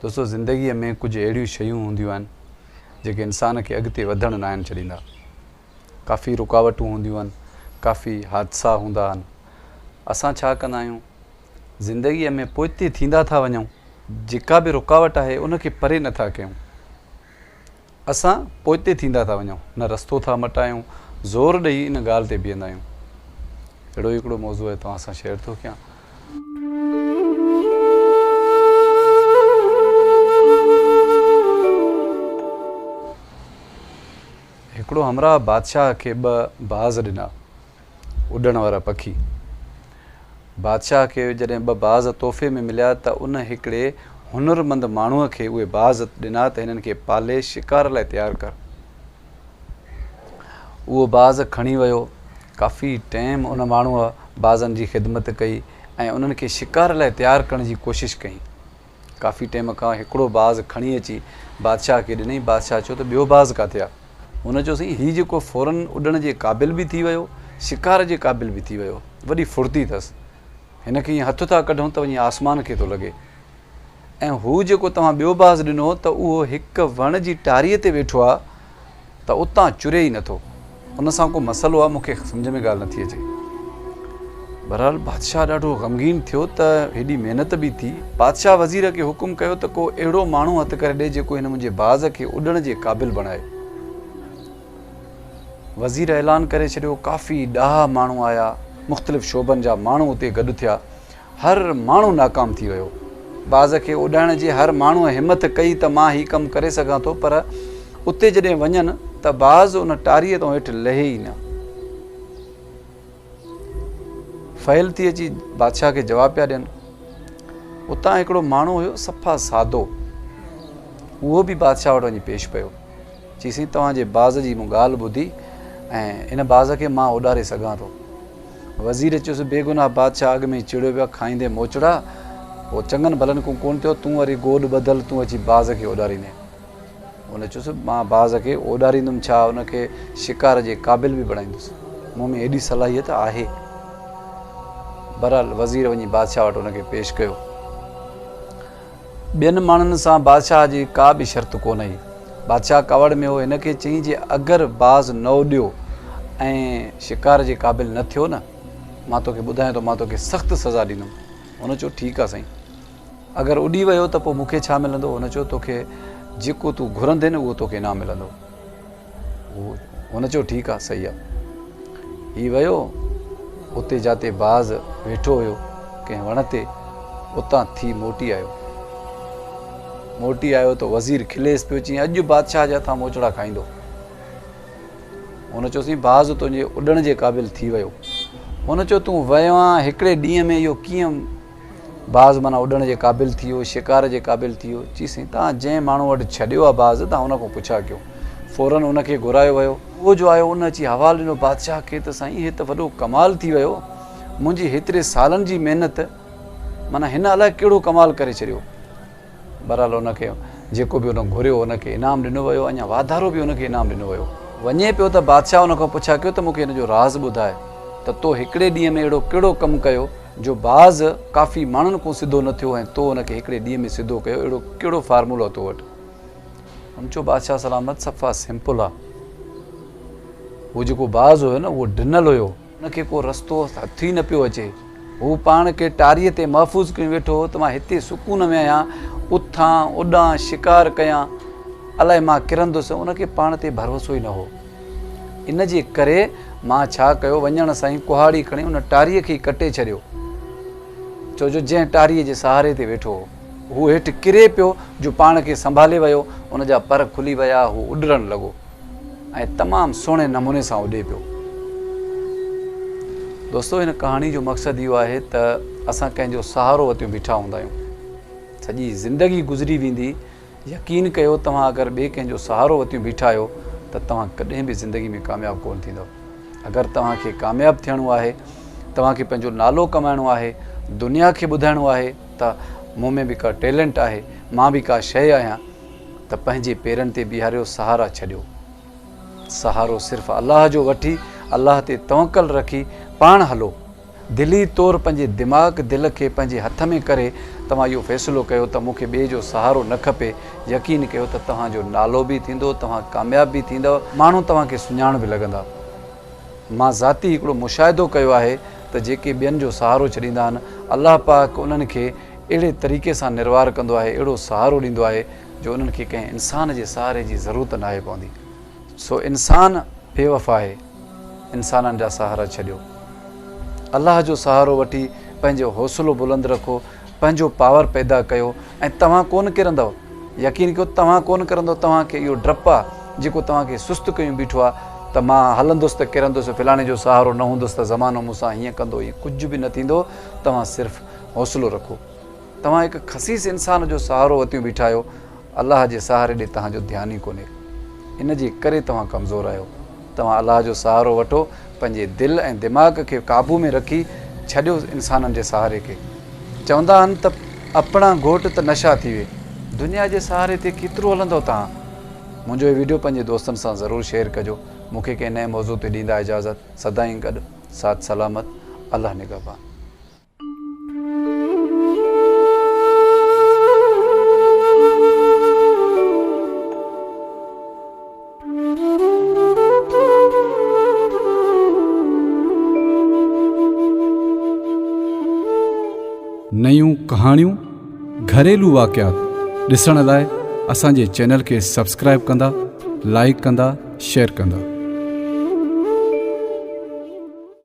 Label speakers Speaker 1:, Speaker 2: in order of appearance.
Speaker 1: دوستو زندگيء ۾ ڪجهه اهڙيون شيون هونديون آهن جيڪي انسان کي اڳتي وڌڻ ناهن ڇڏيندا. ڪافي رڪاوٽون هونديون آهن، ڪافي حادثا هوندا آهن. اسان ڇا ڪندا آهيون زندگيء ۾ پوئتي ٿيندا ٿا وڃون، جيڪا به رڪاوٽ آهي ان کي پري نٿا ڪيون. اسان پوئتي ٿيندا ٿا وڃون، نه رستو ٿا مٽايون، زور ڏئي ان ڳالهه تي بيهندا آهيون. اهڙو ئي هڪڙو موضوع آهي توهان سان شيئر ٿو ڪيان. هڪڙو همراهه بادشاهه کي ٻه باز ڏنا. اڏڻ وارا پکي. بادشاهه کي جڏهن ٻه باز تحفي ۾ مليا ته ان هڪڙي هنرمند ماڻهوء کي اهي باز ڏنا ته هنن کي پالي شڪار لاء تيار ڪر. اهو باز کڻي ويو. ڪافي ٽيم ان ماڻهوء بازن جي خدمت ڪئي ۽ انهن کي شڪار لاء تيار ڪرڻ جي ڪوشش ڪئي. ڪافي ٽيم کان هڪڙو باز کڻي اچي بادشاهه کي ڏنائين. بادشاهه چيو ته ٻيو باز ڪاٿي آ؟ هن چيو سائين هي جيڪو فورن اڏڻ جي قابل به ٿي ويو، شڪار جي قابل به ٿي ويو. وڏي ڦڙتي اٿس. هن کي ائين هٿ ٿا ڪڍون ته وڃي آسمان کي ٿو لڳي. ۽ هو جيڪو توهان ٻيو باز ڏنو ته اهو هڪ وڻ جي ٽاريء تي ويٺو آ ته اتان چري ئي نٿو. ان سان ڪو مسئلو آ مون کي سمجهه ۾ ڳالهه نٿي اچي. بهرحال بادشاهه ڏاڍو غمگين ٿيو ته هيڏي محنت به ٿي. بادشاهه وزير کي حڪم ڪيو ته ڪو اهڙو ماڻهو هٿ ڪري ڏي جيڪو هن منهنجي باز کي اڏڻ جي قابل بڻائي. وزير اعلان ڪري ڇڏيو، ڪافي ڏاها ماڻهو آيا، مختلف شعبن جا ماڻهو اتي گڏ ٿيا. هر ماڻهو ناڪام ٿي ويو. باز کي اڏائڻ جي هر ماڻهوء همٿ ڪئي ته مان هي ڪم ڪري سگهان ٿو پر اتي جڏهن وڃن ته باز ان ٽاريء تان هيٺ لهي ئي نه. فيل ٿي اچي بادشاهه کي جواب پيا ڏين. اتان هڪڙو ماڻهو هيو صفا سادو. اهو به بادشاهه وٽ وڃي پيش پيو. چيسين توهان جي باز جي مون ڳالهه ٻڌي ۽ ان باز کي مان اڏاري سگهان ٿو. وزير چيس، بيگناهه بادشاهه اڳ ۾ ئي چڙيو پيو آهي، کائيندين موچڙا، پوء چڱن ڀلن کان ڪونه ٿيو، تون وري گوڏ ٻڌل تون اچي باز کي اڏاريندين. هن چيس، مان باز کي اڏاريندم ڇا، ان کي شڪار جي قابل به بڻائيندس، مون ۾ ايڏي صلاحيت آهي. بهرحال وزير وڃي بادشاهه وٽ ان کي پيش ڪيو. ٻين ماڻهن سان بادشاهه جي ڪا به شرط ڪونه هئي. بادشاهه ڪاوڙ ۾ هو، هن کي چيائين جي اگر باز نه اڏيو ۽ شڪار جي قابل نه ٿيو نه، مان توکي ٻڌايان ٿو مان توکي سخت سزا ڏيندم. هن چيو ٺيڪ آ سائين. اگر اڏي ويو ته پوء مون کي ڇا ملندو؟ هن چيو توکي جيڪو تون گهرندين اهو توکي انعام ملندو. هن چيو ٺيڪ آ صحيح آ. هي ويو اتي جاتي باز ويٺو هيو ڪنهن وڻ تي اتان ٿي موٽي آيو. موٽي آيو ته وزير کليس پيو چيائين اڄ بادشاهه جي هٿان موچڙا کائيندو. هن چيو سائين باز تنهنجي اڏڻ جي قابل ٿي ويو. هن چيو تون ويو آن هڪڙي ڏينهن ۾ اهو ڪيئن باز معنيٰ اڏڻ جي قابل ٿي ويو، شڪار جي قابل ٿي ويو. چي سائين توهان جنهن ماڻهوء وٽ ڇڏيو آهي باز توهان ان کان پڇا ڪيو. فوراً ان کي گهرايو ويو. اهو جو آيو ان اچي حوال ڏنو بادشاهه کي ته سائين هي ته وڏو ڪمال ٿي ويو، منهنجي هيتري سالن جي محنت معنيٰ هن الائي ڪهڙو ڪمال ڪري ڇڏيو. بهرحال ان کي جيڪو به ان گهريو ان کي انعام ڏنو ويو اڃا واڌارو به ان کي انعام ڏنو ويو. وڃي پيو ته بادشاهه ان کان پڇا ڪيو ته مون کي ان جو راز ٻڌاء ته تو هڪڙي ڏينهن ۾ اهڙو ڪهڙو ڪم ڪيو جو باز ڪافي ماڻهن کان سڌو نه ٿيو ۽ تو ان کي هڪڙي ڏينهن ۾ سڌو ڪيو اهڙو ڪهڙو فارمولو آ تو وٽ؟ هن چيو بادشاهه سلامت صفا سمپل آ هو جيڪو باز هيو نه اهو ڊنل هيو. ان کي ڪو رستو هٿ ئي نه پيو اچي. هو پاڻ کي ٽاريء تي محفوظ ڪيون ويٺو هو ته مان هتي سڪون ۾ آهيان، اٿان، اڏان، شڪار ڪيان، الائي مان ڪرندس، ان کي پاڻ تي ڀروسو ئي نه هو. ان جي ڪري مان ڇا ڪيو، وڃڻ سان ئي ڪهاڙي کڻي ان ٽاريء کي ئي ڪٽي ڇڏيو، ڇو جو جنهن ٽاريء جي سهاري تي ويٺو هو. هو هيٺ ڪري پيو جو پاڻ کي سنڀالي ويو، ان جا پر کلي ويا، هو اڏرڻ لڳو ۽ تمام سهڻي نموني سان اڏي پيو. دوستو هن ڪهاڻي جو مقصد اهو آهي ته اسان ڪنهن جو سهارو وتيون بيٺا هوندا آهيون، سڄي زندگي گذري ويندي، يقين ڪيو توهان اگر ٻئي ڪنهن جو سهارو وتيون بيٺا آهيو ته توهان ڪڏهن به زندگي ۾ ڪامياب ڪونه ٿيندؤ. اگر توهان کي ڪامياب ٿيڻو آهي، توهان کي پنهنجو نالو ڪمائڻو آهي، دنيا کي ٻڌائڻو آهي ته مون ۾ به ڪا ٽيلنٽ آهي، مان به ڪا شيء آهيان ته پنهنجي پيرن تي بيهاريو سهارا ڇڏيو. سهارو صرف الله جو وٺي الله تي توڪل رکي پاڻ هلو. دلي طور پنهنجي دماغ دل کي پنهنجي هٿ ۾ ڪري توهان اهو فيصلو ڪيو ته مون کي ٻئي جو سهارو نه کپي يقين ڪيو ته توهان جو نالو به ٿيندو توهان ڪامياب به ٿيندؤ ماڻهو توهان کي سڃاڻ به لڳندا. مان ذاتي هڪڙو مشاهدو ڪيو آهي ته جيڪي ٻين جو سهارو ڇڏيندا آهن الله پاڪ انهن کي اهڙي طريقي سان نروار ڪندو آهي اهڙو سهارو ڏيندو آهي جو انهن کي ڪنهن انسان جي سهاري جي ضرورت ناهي پوندي سو انسان بي وفا آهي انسانن جا سهارا ڇڏيو الله جو سهارو وٺي پنهنجو حوصلو بلند رکو پنهنجو پاور پيدا ڪيو ۽ توهان ڪونه ڪرندؤ يقين ڪيو توهان ڪونه ڪرندؤ توهان کي اهو ڊپ آ جيڪو توهان کي سست ڪيون بيٺو آ ته مان هلندس ته ڪرندس فلاڻي جو سهارو نه هوندس ته زمانو مون سان هيئن ڪندو هيئن ڪجهه به نه ٿيندو توهان صرف حوصلو رکو توهان هڪ خسيس انسان جو سهارو وتيون بيٺا آهيو الله جي سهاري ڏي توهان جو ڌيان ئي ڪونهي ان جي ڪري توهان ڪمزور آهيو. توهان الله جو سهارو وٺو، پنهنجي دل ۽ دماغ کي قابو ۾ رکي ڇڏيو انسانن جي سهاري کي. چوندا آهن ته اپڻا گهوٽ ته نشا ٿي وي. دنيا جي سهاري تي ڪيترو هلندؤ توهان؟ منهنجو هي ويڊيو پنهنجي دوستن سان ضرور شيئر ڪجو. مون کي ڪنهن نئين موضوع تي ڏيندا اجازت. سدائين گڏ، ساٿ سلامت، الله نگهبان.
Speaker 2: نيون ڪهاڻيون، گهريلو واقعات ڏسڻ لاء اسان جي چينل کي سبسڪرائيب ڪندا، لائيڪ ڪندا، شيئر ڪندا.